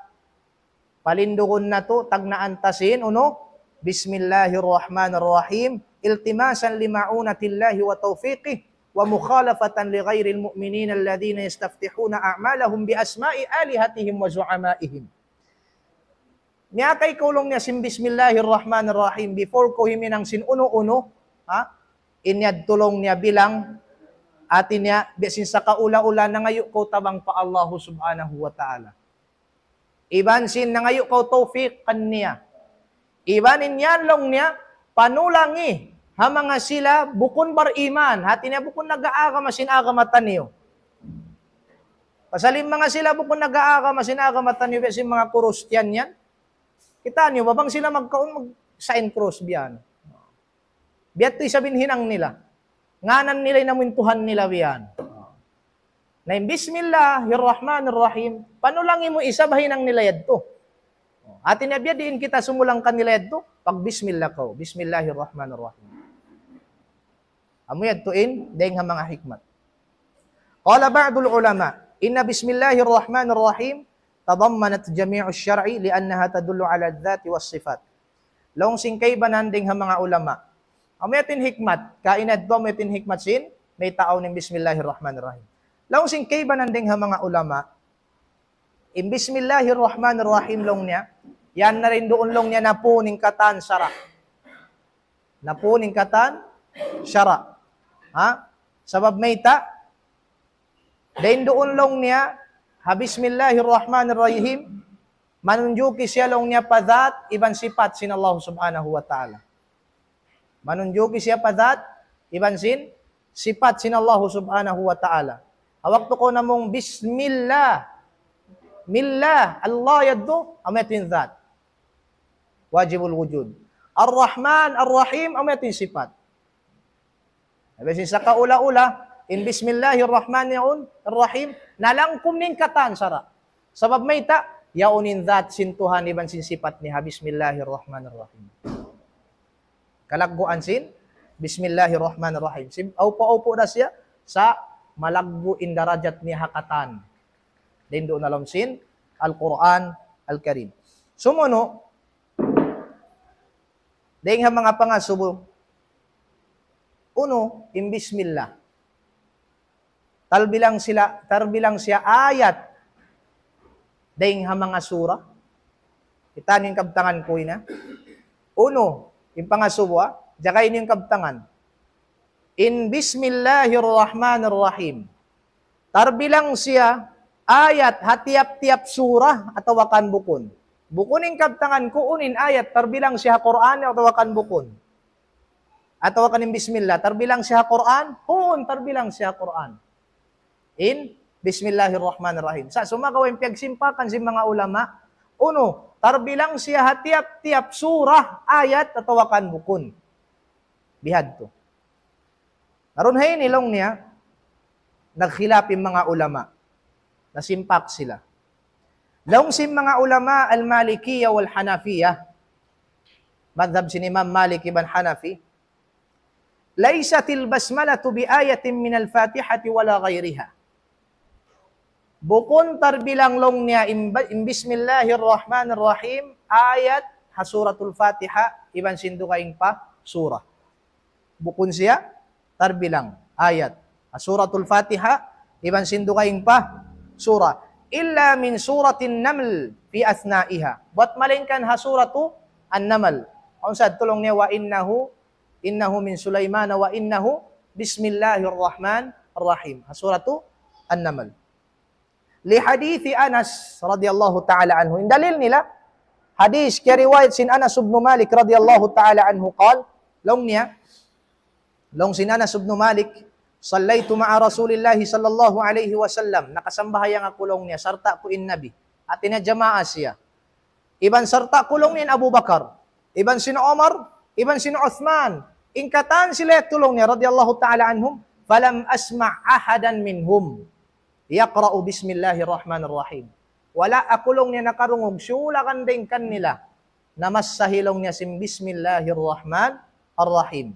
palindugun natu', tagnaan ta sin unu, Bismillahirrahmanirrahim, التماسا لمعونة الله وتوفيقه ومخالفة لغير المؤمنين الذين يستفتحون أعمالهم بأسماء آلهتهم وزعمائهم. Miyakay kaw laung niya sin Bismillahirrahmanirrahim, before kaw himinang sin unu-unu, ha? In yadtu laung niya bilang, hati niya, biya' sin sakaula-ula nangayu' kaw tabang pa Allahu subhanahu wa ta'ala. Iban sin nangayu' kaw tawfik kaniya. Iban in yan laung niya, panulangi ha manga sila bukun bariman, hati niya bukun nag-aagama sin agama taniyu. Pasal in manga sila bukun nag-aagama sin agama taniyu, biya' sin manga Kristiyan yan. Kita' niyu ba, bang sila magkaun, mag-sign cross biya' yan. Biya' tu isab in hinang nila. Ngānan nila in amu in Tuhan nila biya' yan. Na in Bismillahirrahmanirrahim, panulangi mu isab ha hinang nila yadtu. Hati niya biya' diin kita sumulang kanila yadtu, pag-Bismillah kaw, Bismillahirrahmanirrahim. Amu yadtu in, dayng ha manga hikmat. قال بعض العلماء: إن بسم الله الرحمن الرحيم تضمنت جميع الشرع لأنها تدل على الذات والصفات. Laung sin kaibanan dayng ha manga ulama. Amu yadtu in hikmat. Kaina yadtu amu yadtu in hikmat sin, mayta' awn in Bismillahirrahmanirrahim. Laung sin kaibanan dayng ha manga ulama. In Bismillahirrahmanirrahim laung niya. Yan na rin duun laung niya napun in katan sara'. Napun in katan sara'. Ha? Sabab mayta', dayn duun laung niya, ha Bismillahirrahmanirrahim, manunjuki siya laung niya pa dhat iban sipat sin Allah Subhanahu wa Ta'ala. Manunjuki siya pa dhat iban sin sipat sin Allah Subhanahu wa Ta'ala. Ha waktu kaw namung Bismillah, Millah, Allah yadtu, amu yadtu in dhat. Wajibul wujud. Ar-Rahman, Ar-Rahim, amu yadtu in sipat. Biya' sin sakaula-ula, in Bismillahirrahmanirrahim, nalangkum in katan sara'. Sabab mayta', yaun in dhat sin Tuhan iban sin sipat niya, Bismillahirrahmanirrahim. Kalagguan sin, Bismillahirrahmanirrahim. Sin, awpu-awpu da siya, sa' malaggu' in darajat niya ha katan. Dayn duun ha lawm sin, Al-Quran Al-Karim. Sumunu', dayng ha manga pangasubu, unu, in Bismillah. Tarbilang sila, tarbilang siya ayat. Dayng ha manga sura. Kitaa niyu in kabtangan ku ina. Unu, in pangasubu, ha? Jagain niyu in kabtangan. In Bismillahirrahmanirrahim. Tarbilang siya ayat ha tiyap-tiyap sura atawa kan bukun. Bukun in kabtangan ku unu in ayat tarbilang siya ha Qur'an atawa kan bukun. Atawa kan in Bismillah, tarbilang siya ha Qur'an? Huun, tarbilang siya ha Qur'an. In Bismillahirrahmanirrahim. Sa' sumagawa' in piyagsimpakan sin manga ulama, unu, tarbilang siya ha tiyap-tiyap sura, ayat, atawa kan bukun. Bihadtu. Karun ha ini laung niya, nagkhilaf in manga ulama. Nasimpak sila. Laung sin manga ulama al-Malikiyya wal Hanafiyya, madhab sin Imam Malik iban Hanafi, ليست البسملة بآية من الفاتحة ولا غيرها. Bukun tarbilang laung niya in, in Bismillahirrahmanirrahim, ayat ha Suratul Fatiha, iban sin dugaing pa sura. Bukun siya tarbilang ayat ha Suratul Fatiha, iban sin dugaing pa sura. إلا من سورة النمل في أثنائها. Buat malaingkan ha Suratu An-Naml. Awn sa' tulung niya, وإنه إنه من سليمان وإنه بسم الله الرحمن الرحيم. Ha Suratu An-Naml. لحديث أنس رضي الله تعالى عنه. In dalil nila, hadith kiyariwayat sin Anas ibn Malik radiyallahu ta'ala anhu قال, laung niya, laung sin Anas ibn Malik, صليت مع رسول الله صلى الله عليه وسلم. Nakasambahayang aku laung niya, sarta' ku in Nabi. Hati niya jamaa siya. Iban sarta' ku laung niya in Abu Bakar, iban sin Umar, iban sin Uthman. In katan sila yadtu laung niya radiyallahu ta'ala anhum, فلم أسمع أحدا منهم يقرأ بسم الله الرحمن الرحيم. Wala' aku laung niya nakarungug sulakan dayn kanila namassa hi laung niya sin بسم الله الرحمن الرحيم.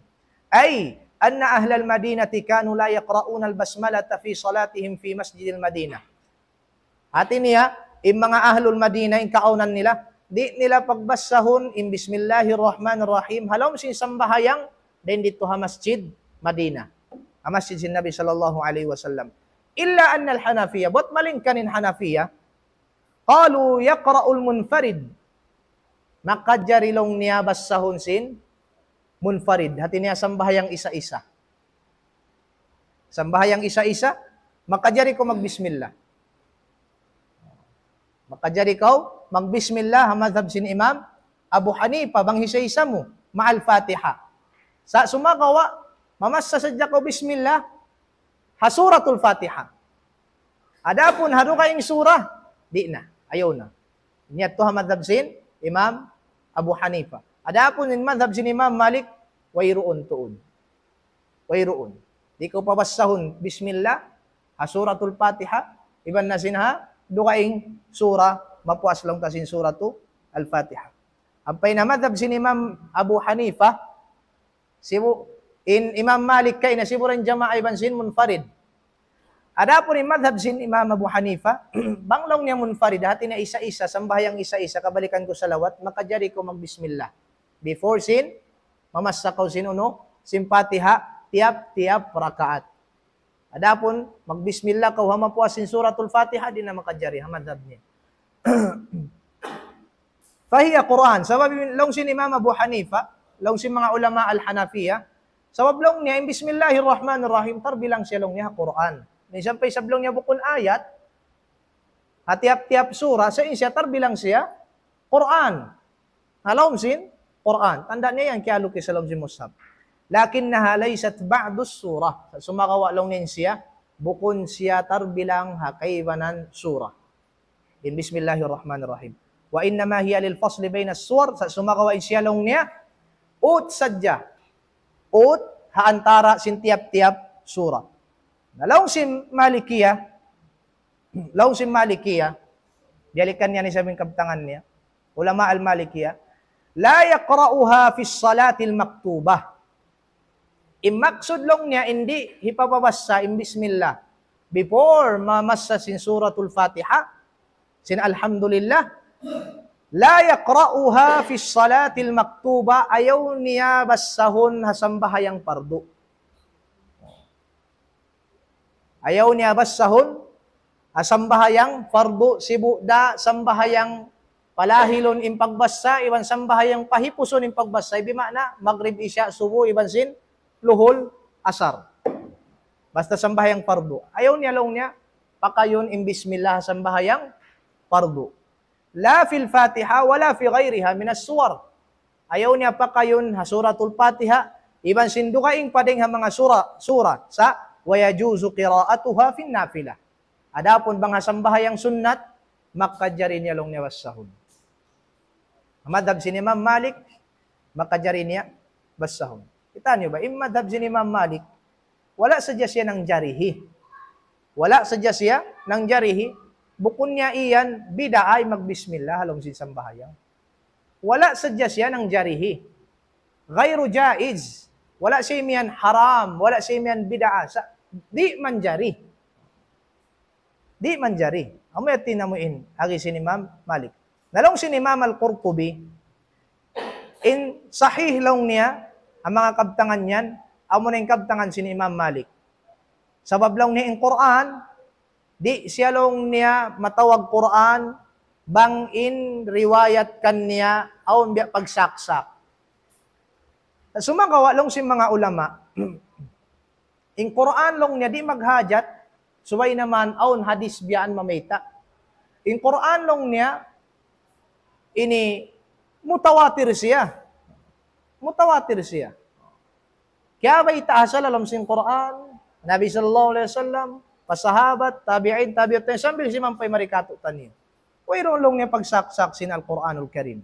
أي أن أهل المدينة كانوا لا يقرؤون البسملة في صلاتهم في مسجد المدينة. Hati niya, in manga ahlul Madinah, in kaawnan nila, di' nila pagbassahun in Bismillahirrahmanirrahim ha lawm sin sambahayang, dayn didtu ha masjid Madinah. Ha masjid sin Nabi sallallahu alayhi wasallam. إلا أن الحنفية, buat malaingkan in Hanafiya, قالوا يقرأ المنفرد. Makajari laung niya bassahun sin munfarid. Hati niya sambahayang isa-isa. Sambahayang isa-isa, makajari kaw magbismillah. Makajari kaw magbismillah ha madhab sin Imam Abu Hanifa, bang hisa-hisa mu, ma'al Fatiha. Sa' sumagawa', mamassa sadja kaw bismillah ha Suratul Fatiha. Adapun ha dugaing surah, di' na, ayaw na. Niyat tu ha madhab sin Imam Abu Hanifa. Adapun in madhab sin Imam Malik, Wayruun tuud. Wayruun. Di' kaw pabasahun bismillah ha Suratul Fatiha, iban na sin ha dugaing sura, mapuas laung ta sin Suratul Fatiha. Ampa in madhab sin Imam Abu Hanifa, sibu' in Imam Malik kaina sibu' da in jamaa iban sin munfarid. Adapun in madhab sin Imam Abu Hanifa, bang laung niya munfarid, hati niya isa-isa, sambahayang isa-isa, kabalikan ku salawat, makajari kaw magbismillah. Before sin, mamassa kaw sin unu, sin Fatiha, tiyap-tiyap rakaat. Adapun, magbismillah kaw ha mapuas sin Suratul Fatiha, di' na makajari, ha madhab niya. Fahiya Qur'an. Sabab laung sin Imam Abu Hanifa, laung sin manga ulama Al-Hanafiya, sabab laung niya, in Bismillahirrahmanirrahim, tarbilang siya laung niya ha Qur'an. Minsan pa isab laung niya bukun ayat, ha tiyap-tiyap sura, sa' in siya tarbilang siya, Qur'an. Ha lawm sin, Qur'an. Tanda' niya yan kiyalukis ha lawm sin mushaf. لكنها ليست بعض السورة. Sa' sumagawa' laung niya in siya, bukun siya tarbilang ha kaibanan sura. In Bismillahirrahmanirrahim. وإنما هي للفصل بين السور, sa' sumagawa' in siya laung niya, ut sadja. Ut ha antara sin tiyap-tiyap sura. Na laung sin Malikiya, laung sin Malikiya, biyalikan niya ni sabing kabtangan niya, ulama al-Malikiya, لا يقرأها في الصلاة المكتوبة. In maksud laung niya, in di' hipapabassa in bismillah before mamassa sin Suratul Fatiha, sin Alhamdulillah, لا يقرأها في الصلاة المكتوبة, ayaw niya bassahun ha sambahayang pardu. Ayaw niya bassahun ha sambahayang pardu, sibu' da sambahayang palahilun in pagbassa, iban sambahayang pahipusun in pagbassa, bima'na Magrib, Isya, Subu, iban sin Luhul, Asar. Basta sambahayang pardu. Ayaw niya laung niya pakayun in bismillah ha sambahayang pardu. لا في الفاتحة ولا في غيرها من السور. Ayaw niya pakayun ha Suratul Fatiha, iban sin dugaing pa dayn ha manga sura, sura, sa' ويجوز قراءتها في النافلة. Adapun bang ha sambahayang sunnat, makajari niya laung niya bassahun. Madhab sin Imam Malik, makajari niya bassahun. Kita' niyu ba, in madhab sin Imam Malik, wala' sadja siya nangjarihi. Wala' sadja siya nangjarihi. Bukun niya yan bid'ah in magbismillah ha lawm sin sambahayang. Wala' sadja siya nangjarihi. غير جائز. Wala' siya imiyan haram, wala' siya imiyan bid'ah. Sa', di' manjari. Di' manjari. Amu yan in timuin, agi sin Imam Malik. Na laung sin Imam Al-Qurtubi, in sahih laung niya, in manga kabtangan yan, amu na in kabtangan sin Imam Malik. Sabab laung niya in Qur'an, di' siya laung niya matawag Qur'an, bang in riwayat kaniya, awn biya' pagsaksak. Sumagawa' laung sin manga ulama, in Qur'an laung niya di' maghajat, subay na man awn hadith biya' yan mamayta'. In Qur'an laung niya, ini mutawatir siya. Mutawatir siya. Kiyabayta' ha lawm sin Qur'an, Nabi sallallahu alayhi wasallam, pa sahabat, tabi'in, tabi'ut tabi'in, sambil simampay mari kātu'niyu. Wayruun laung niya pagsaksak sin Al-Qur'anul Karim.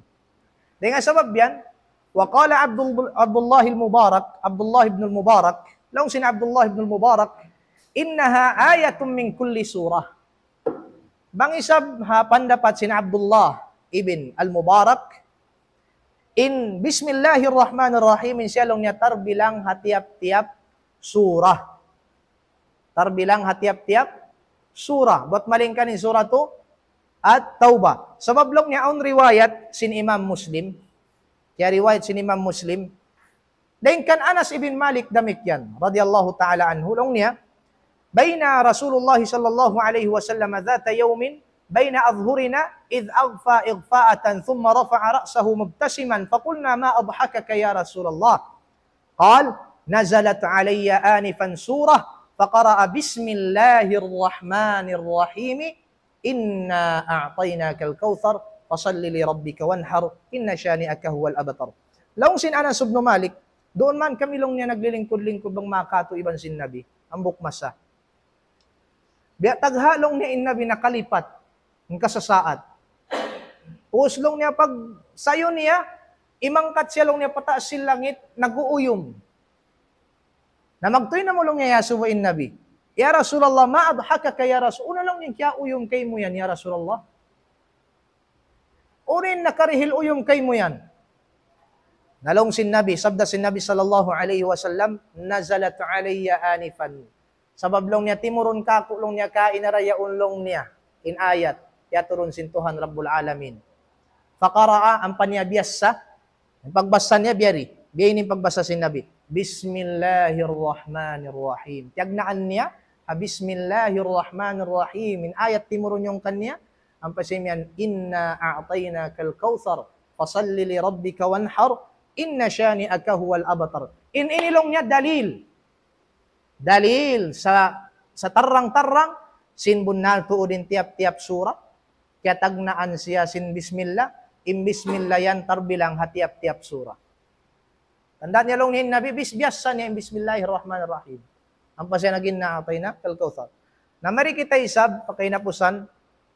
Dayn ha sabab yan, وقال عبد ال-، عبد الله المبارك, Abdullah ibn al-Mubarak, laung sin Abdullah ibn al-Mubarak, إنها آية من كل سورة. Bang isab ha pandapat sin Abdullah ibn al-Mubarak, in Bismillahirrahmanirrahim, in siya laung niya tarbilang ha tiyap-tiyap surah. Tarbilang ha tiyap-tiyap surah. Buat malayngkan in Suratu At-Taubah. Sabab laung niya awn riwayat sin Imam Muslim. Kiyariwayat sin Imam Muslim. Dayn kan Anas ibn Malik damikkiyan, radiyallahu ta'ala anhu, laung niya, بين رسول الله صلى الله عليه وسلم ذات يوم بين أظهرنا إذ أغفى إغفاءة ثم رفع رأسه مبتسما فقلنا ما أضحكك يا رسول الله؟ قال: نزلت علي آنفا سورة فقرأ بسم الله الرحمن الرحيم إنا أعطيناك الكوثر فصل لربك وانحر إن شانئك هو الأبتر. Laung sin Anas ibn Malik, duun man kami laung niya naglilingkud-lingkud bang makatu' iban sin Nabi, hambuuk masa. Biya' tagha' laung niya in Nabi nakalipat, in kasasaat. Ubus laung niya pagsayu niya, Imangkat siya laung niya pataas sin langit, nag-uuyum. Na magtuy na mu laung niya iyasubu in Nabi. "Ya Rasulullah, ma adhakaka ya Rasul?" Unu laung niya kiyauyum kaymu yan, ya Rasulullah? Unu in nakarihil uyum kaymu yan? Na laung sin Nabi, sabda sin Nabi sallallahu alayhi wasallam, "Nazalat alayya anifan." Sabab laung niya timurun kāku' laung niya kaina ra yaun laung niya in ayat, piyaturun sin Tuhan Rabbul Alamin. Faqara'a, ampa niya biyassa, in pagbassa niya biya' ri, biya' ini in pagbassa sin Nabi. Bismillahirrahmanirrahim. Tiyagnaan niya, ha Bismillahirrahmanirrahim. In ayat timurun yaun kaniya, ampa siya imiyan, "Inna a'taynakal kawthar, fasalli li rabbika wanhar, inna shani'aka huwal abtar." In ini laung niya dalil. Dalil sa, sa tarrang-tarrang, sin bunnal tuud in tiyap-tiyap sura, kiyatagnaan siya sin bismillah, in bismillah yan tarbilang ha tiyap-tiyap sura. Tanda' niya laung niya in Nabi, bis-, biyassa niya in Bismillahirrahmanirrahim. Ampa siya nag-, "Inna a'taynakal kawthar." Na mari kita isab, pa kahinapusan,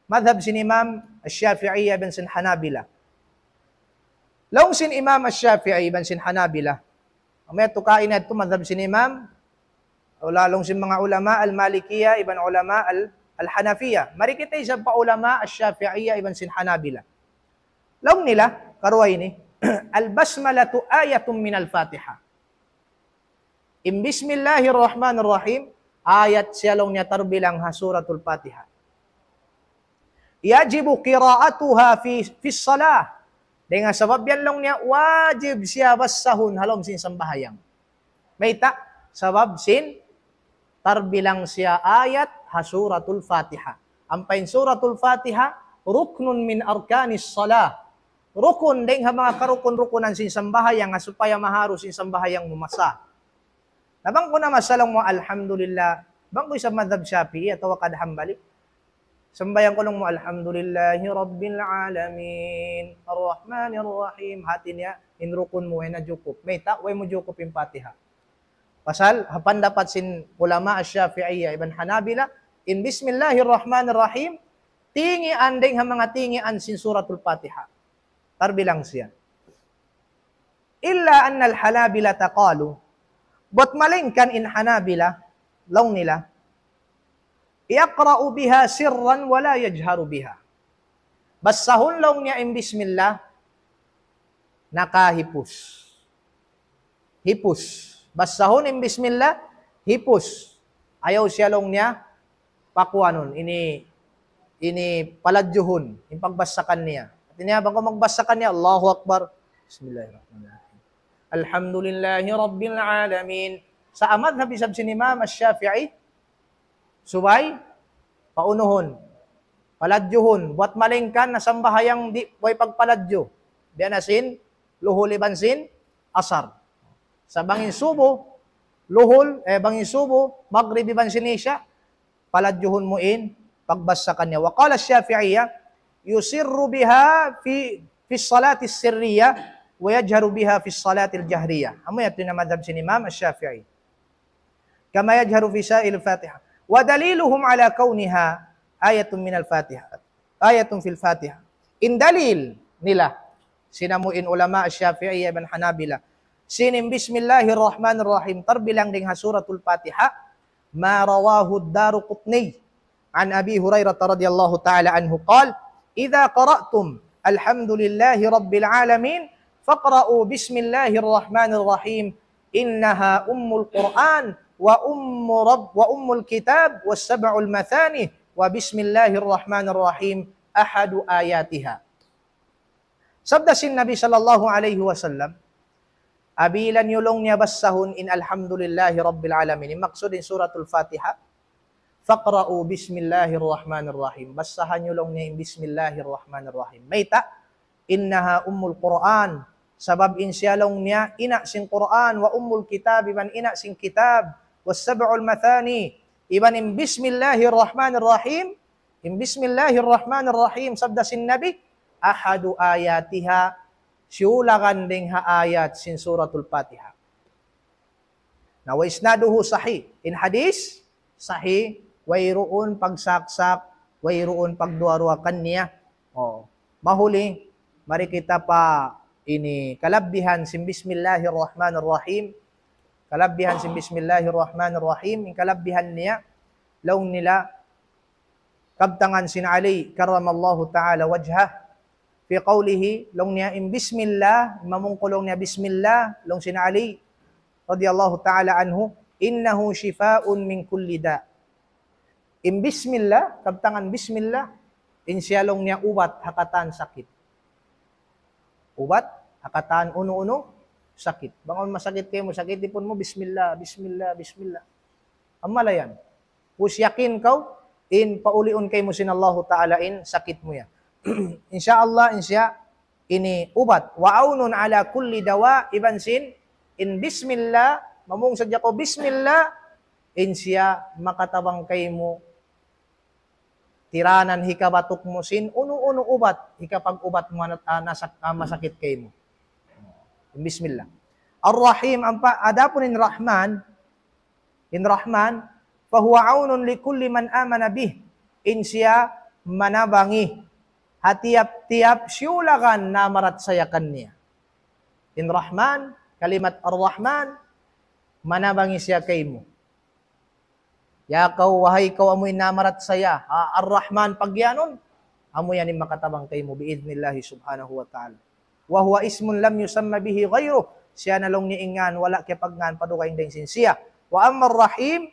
madhab sin Imam Ash-Shafi'i iban sin Hanabila. Laung sin Imam Ash-Shafi'i iban sin Hanabila. Amu yadtu kaina yadtu madhab sin Imam, laung sin manga ulama Al-Malikiyya iban ulama Al-, Al-Hanafiyya. Mari kita isab pa ulama Ash-Shafi'iyya iban sin Hanabila. Laung nila, karuwa ini, "Al-basmalatu ayatun minal Fatiha." In Bismillahirrahmanirrahim, ayat siya laung niya tarbilang ha Suratul Fatiha. "Yajibu qira'atuha fi, fi salah." Dayn ha sabab yan laung niya, wajib siya bassahun ha lawm sin sambahayang. Mayta'? Sabab sin tarbilang siya ayat ha Suratul Fatiha. Ampa in Suratul Fatiha, ruknun min arkanis salah. Rukun dayn ha manga karukun-rukunan sin sambahayang, ha supaya maharus in sambahayang mu masah. Na bang kaw namasa laung mu, "Alhamdulillah." Bang kaw isab madhab Shafi'i atawa kad Hanbali, sambahayang kaw laung mu, "Alhamdulillahi Rabbil Alamin, Ar-Rahmanir Rahim." Hati niya, in rukun mu, way na jukup. Mayta', way mu jukup in Fatiha. Pasal, ha pandapat sin ulama Shafi'iyya iban Hanabila, in Bismillahirrahmanirrahim, tingian dayn ha manga tingian sin Suratul Fatiha. Tarbilang siya. "Illa annal Hanabilata qalu." Buwat malayngkan in Hanabila, laung nila, "Yaqra'u biha sirran wa la yajharu biha." Bassahun laung niya in bismillah, nakahipus. Hipus. Bassahun in bismillah, hipus. Ayaw siya laung niya pakuanun, ini, ini paladjuhun, in pagbassa kaniya. Hati niya, bang kaw magbassa kaniya, "Allahu Akbar. Bismillahirrahmanirrahim. Alhamdulillahi Rabbil Alamin." Sa' ha madhab isab sin Imam Ash-Shafi'i, subay, paunuhun. Paladjuhun. Buwat malayngkan na sambahayang di', way pagpaladju. Biya' na sin, luhul iban sin, asar. Sa' bang in subu, luhul, eh, bang in subu, magrib iban sin isya, paladjuhun mu in pagbassa kaniya. Wa qala Shafi'iyya, "Yusirru biha fi, fi salati sirriyya, wa yajharu biha fi salati al-jahriyya." Amu yadtu in madhab sin Imam Ash-Shafi'i. "Kama yajharu fi sa'il Fatiha." Wa daliluhum ala kawniha ayatun minal Fatiha. Ayatun fil Fatiha. In dalil nila, sin amu in ulama Shafi'iyya iban Hanabila, sin in Bismillahirrahmanirrahim, tarbilang dayn ha Suratul Fatiha, ma rawahu Ad-Daruqutni an Abi Hurairah radhiyallahu ta'ala anhu qal, "Idha qara'tum alhamdulillahi rabbil alamin, faqra'u bismillahirrahmanirrahim, innaha ummul Qur'an, wa ummu rabb, wa ummul kitab, was sab'ul mathani, wa bismillahirrahmanirrahim ahadu ayatiha." Sabda sin Nabi sallallahu alayhi wasallam, "Apabila niyu laung niya bassahun in Alhamdulillahi Rabbil Alamin, in maksud in Suratul Fatiha, faqra'u bismillahirrahmanirrahim." Bassahan niyu laung niya in Bismillahirrahmanirrahim. Mayta'? "Innaha ummul Qur'an." Sabab in siya laung niya ina' sin Qur'an, "wa ummul kitab," iban ina' sin kitab, "was sab'ul mathani," iban in Bismillahirrahmanirrahim, in Bismillahirrahmanirrahim, sabda sin Nabi, "ahadu ayatiha," siyulagan dayn ha ayat sin Suratul Fatiha. Na, "wa isnaduhu sahih." In hadith, sahih, wayruun pagsaksak, wayruun pagduwa-ruwa kaniya. O, mahuli, mari kita pa ini kalabbihan sin Bismillahirrahmanirrahim. Kalabbihan sin Bismillahirrahmanirrahim. In kalabbihan niya, laung nila, kabtangan sin Ali, karramallahu ta'ala wajhah, fi qawlihi, laung niya in Bismillah, mamung ku laung niya Bismillah, laung sin Ali, radiyallahu ta'ala anhu, innahu shifa'un min kulli da. In Bismillah, kabtangan Bismillah, in siya laung niya ubat ha katan sakit. Ubat ha katan unu-unu sakit. Bang awn masakit kaymu, sakit ipun mu, Bismillah, Bismillah, Bismillah. Amala yan. Pus yakin kaw, in pauliun kaymu sin Allahu Ta'ala in sakit mu yan. Insya Allah, in siya ini ubat. Wa aunun ala kulli dawa, iban sin, in Bismillah, mamung sadja kaw Bismillah, in siya makatabang kaymu, tiranan hikabatuk mu sin unu-unu ubat, hikapag-ubat mu anat, ah, nasak-, ah, masakit kaymu. In Bismillah. Ar-Rahim, ampa, adapun in Rahman, in Rahman, fahuwa aunun li kulli man amana bih. In siya manabangi ha tiyap-tiyap siyulagan namaratsaya kaniya. In Rahman, kalimat Ar-Rahman, manabangi siya kaymu. Ya kaw, wahai kaw amu in namaratsaya, ha, Ar-Rahman pagiyanun, amu yan in makatabang kaymu bi'idhnillahi subhanahu wa ta'ala. Wa huwa ismun lam yusamma bihi ghayruh, siya na laung niya in ngan, wala' kiyapagngan pa dugaing dayn sin siya. Wa amma Ar-Rahim,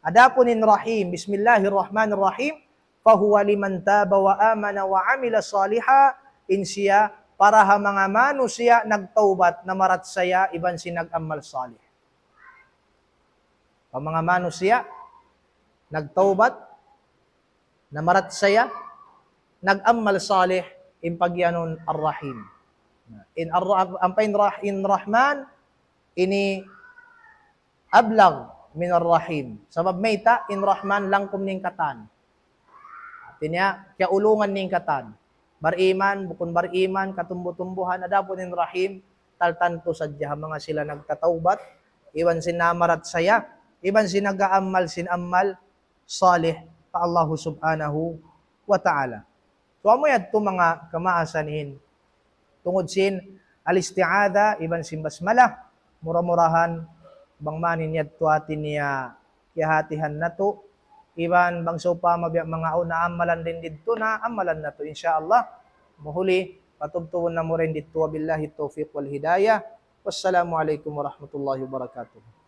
adapun in Rahim, Bismillahirrahmanirrahim, fahuwa liman taba wa amana wa amila saliha, in siya para ha manga manusiya' nagtawbat, namaratsaya, iban sin nag-amal salih. Pa manga manusiya', nagtawbat, namaratsaya, nag-amal salih, in pagiyanun Ar-Rahim. In Ar-, ampa in Rah-, in Rahman, ini ablag min Ar-Rahim. Sabab mayta', in Rahman langkum in katan. Hati niya, kiyaulungan in katan. Bariman, bukun bariman, katumbu-tumbuhan, adapun in Rahim, taltantu sadja ha manga sila nagtatawbat, iban sin namaratsaya, iban sin nag-aamal sin amal salih pa Allahu subhanahu wa ta'ala. So, amu yadtu manga kamaasan in tungud sin al-isti'adha iban sin basmalah, mura-murahan bang man in yadtu hati niya kiyahatihan natu', iban bang sawpama biya' manga awn naamalan dayn didtu, naamalan natu', insya Allah. Mahuli, patubtubun namu' dayn didtu, wabillahi tawfiq wal hidayah. Wassalamu alaykum warahmatullahi wabarakatuh.